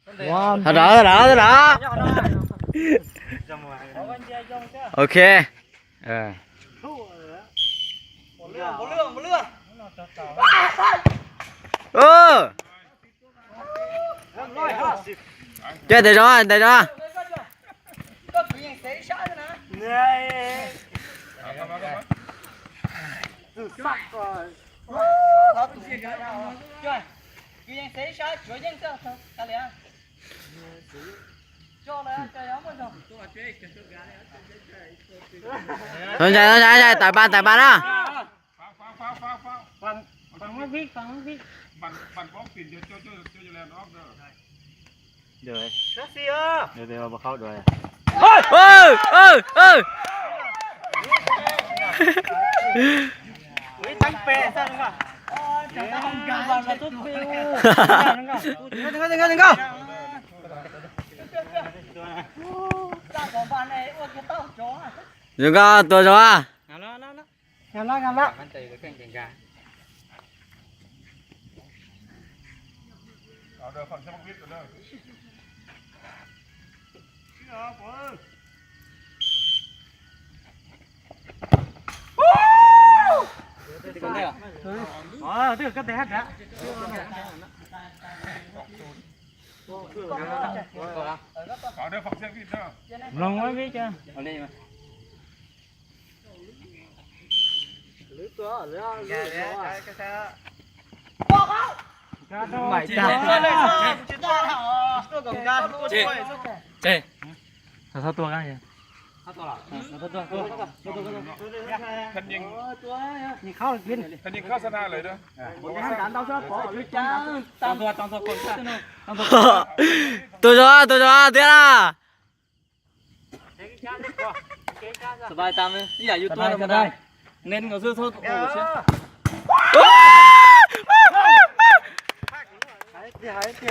Tau rov, tau rov, tau rov. Ok. Ua, coj ntes zog, ntes zog. Txhob ntshai, txhob ntshai, txhob ntshai, tawm npas, tawm npas na. Zoo nkauj, tua zoo. Mloog ua vib. Tua zoo, tua zoo thiab na. Ib yam yus tua, nen nkaus xwb, txhob tua siab.